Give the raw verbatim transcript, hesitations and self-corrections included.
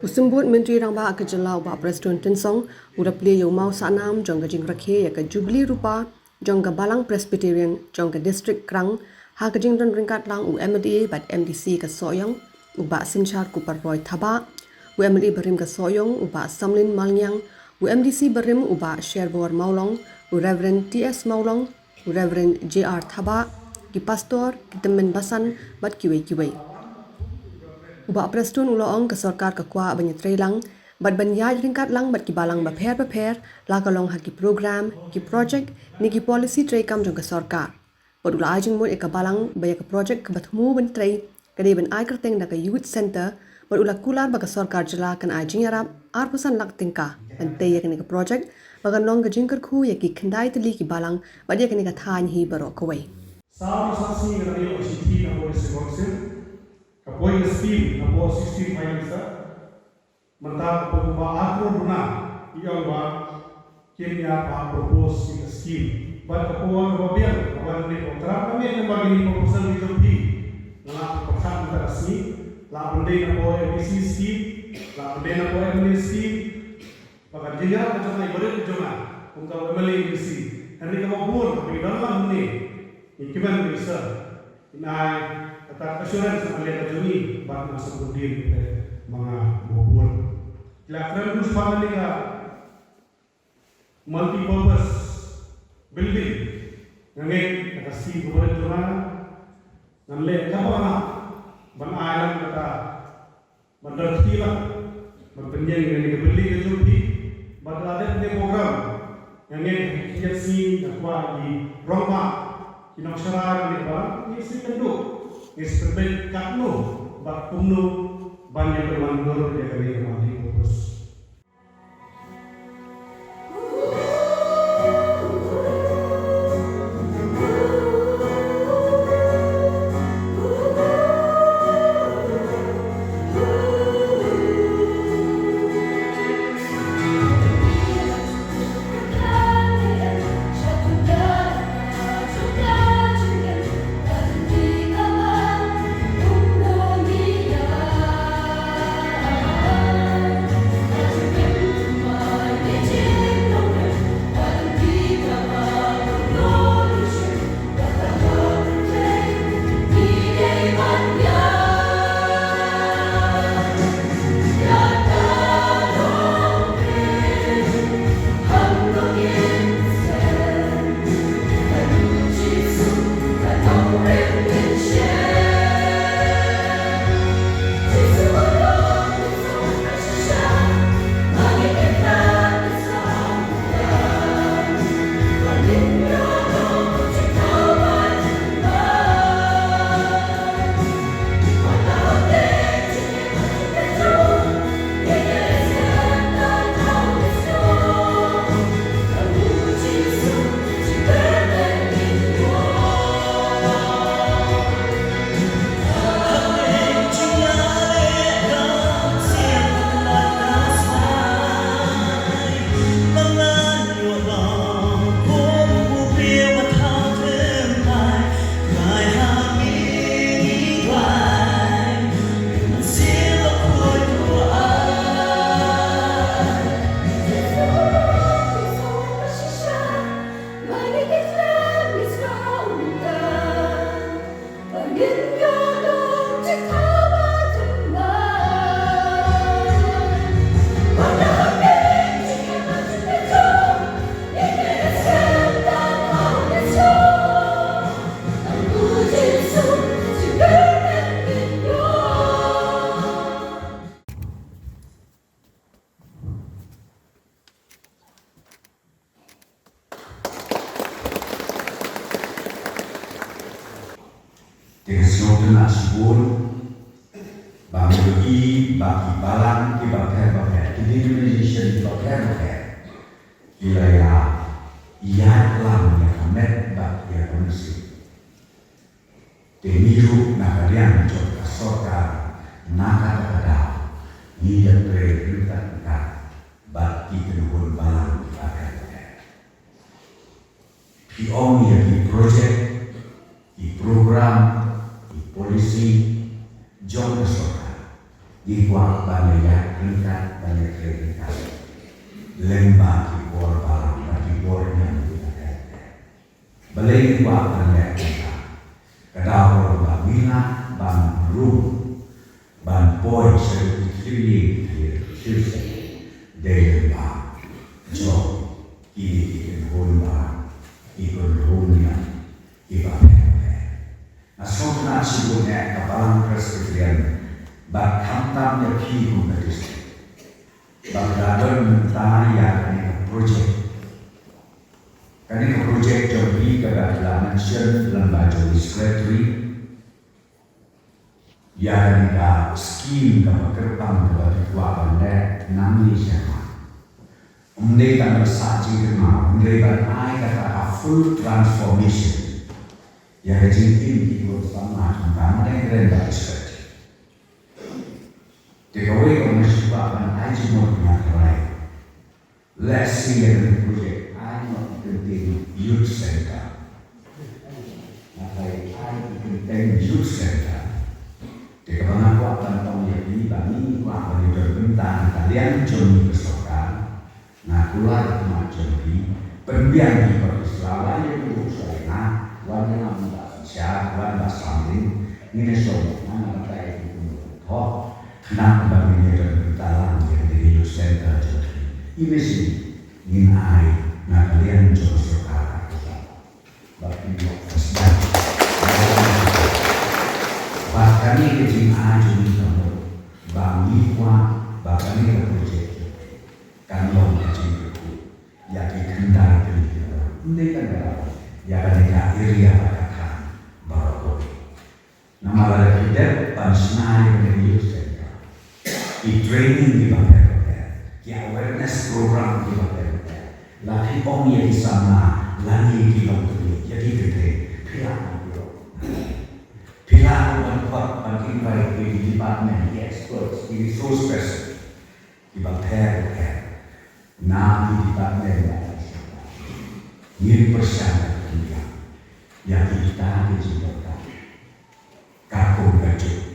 U Symbud Myntri Rangbah ka jylla u Bah Prestone Tynsong u la plie ïa u maw sahnam jong ka jingrakhe ïa ka Jubili Rupa jong ka Balang Presbyterian jong ka District Krang ha ka jingdon ryngkat lang u M L A bad M D C ka Sohiong, u Bah Synshar Kuperroy Thabah, u M L A barim ka Sohiong u Bah Samlin Malngiang, u M D C barim u Bah Sherbor Mawlong, u Reverend T S Mawlong, u Reverend J R Thabah, ki pastor, ki tymmen basan bad kiwei kiwei. U Bah Prestone u la ong ka sorkar ka kwah ban ïatrei lang bad ban ïaid ryngkat lang bad ki balang bapher bapher, la ka long ha ki program, ki project ne ki policy treikam jong ka sorkar. Bad u la ai jingmut ïa ka balang ba ïa ka project kaba thmu ban trei ka dei ban ai kyrteng da ka Youth Centre, bad u la kular ba ka sorkar jylla kan ai jingïarap arphew san lak tyngka ban tei ïa kane ka project ba kan long ka jingkyrkhu ïa ki khyndai tylli ki balang bad ïa kane ka thaiñ hi baroh kawei. Saw na saw sngi ka la ïoh ka shithi na ka District Council, ka poi ka scheme na ka sixteen Prime Minister. Mynta ka poi kumba ar klur duna, i ong ba kin ïa ba propose ïa ka scheme. Bad ka poi kaba biang, kaba ngi program kami kaba kini proposal ki jong phi. Nga la pyrkhat mynta ka sngi, la pyndei na ka M D C scheme, la pyndei na ka M L A scheme. Ba ka jingïarap ka jong nga i barit ka jong nga, kum ka M L A M D C. Hynrei kaba bun, kaba i don lang mynne, i kmen i sir. Nai, kata assurance na ka liang ka jong ngi, bad nga sngewthuh dien, eh, ma nga bun. Ki la kren dus ba ngan leh ka multipurpose building. Nga ngeit, kata si ka building jong nga, ngan leh kaba nga, ban ai lang kata, ban don kti lang, ban pynïeng ïa kane ka building ka jong phi, bad la dep kane ka program, nga ngeit ha ki khyndiat sngi nga kwah ïa ki rangbah, ki nongshakri rangbah, ngi sngewthuh, ngi sngewthuh katno, bad kumno, ban ïa pynwandur ïa kane ka multipurpose. Te ka sngewtynnat shibun ba ngi ïohi ba ki balang kiba pher bapher, ki denomination kiba pher bapher, ki la ïa ïaid lang ïa ka met bad ïa ka mynsiem. Te ngi ruh na ka liang jong ka sorkar, na kata ka daw ngi ïatrei ryngkat ryngkat bad ki kynhun balang kiba pher bapher. Phi ong ïa ki project, ki program, ki policy jong ka sorkar, ngi kwah ban ïatrei ryngkat lyngba ki bor balang bad ki bor niam kiba ter ter. Balei ngi kwah ban leh kumta? Ka daw ba ngi lah ban rung, ban poi sha ki khyndiat ki khyndiat dei lyngba jong kine ki kynhun balang, ki kynhun niam kiba pher pher. Nga sngewtynnat shibun ïa ka Balang Presbyterian bad khamtam ïa phi kum ka district ba ka don mynta ïa kane ka project. Kane ka project jong phi kaba phi la mention lyngba jong i secretary, ïa kane ka scheme kaba kyrpang kaba phi kwah ban leh nangne sha khmat. Ym dei tang ban sah jingkynmaw, hynrei ban ai kata ka full transformation ïa ka jingim ki khun samla jong ka, ma dang kren bad i secretary. Te kawei kaba nga shu kwah ban ai jingmut, nga tharai lehse ïa kane ka project ai noh i kyrteng Youth Center. Nga tharai ai i kyrteng Youth Center. Te kaba nga kwah ban ong ïa phi ba ngi kwah ban ïadon bynta na ka liang jong ngi ka sorkar. Nga kular khmat jong phi, pynbiang phi ba phi sla wan ïa phi ruh sha nga, wan ïa nga mynta shisha, wan ba samling, ngin ïa shong, nga nga batai phi kumno thoh. Khnang ba ngin ïa don bynta lang ïa kane ka youth center jong phi. Ine shi ngin ai na ka liang jong ka sorkar ka sorkar. Ba phi ïoh ka sdang. Ba kane ka jingai jong ngi ka mut ba ngi kwah ba kane ka project kan long ka jingkyrkhu ïa ki khyndai tylli ki balang. Ym dei tang ka daw ïa kane ka area bad ka thaiñ baroh kawei. Namar lada phi dep ban shna ïa kane ka youth center, ki training kiba pher bapher, ki awareness program kiba pher bapher, la phi ong ïa ki samla lane ki longkmie ïa ki kynthei, phi lah ban ïoh. Phi lah ruh ban khot, ban invite ki department, ki experts, ki resource person kiba pher bapher na ki department ba ki sorkar. Ngin pyrshang ban pynbiang ïa kita ki jingdonkam. Katkum ka juk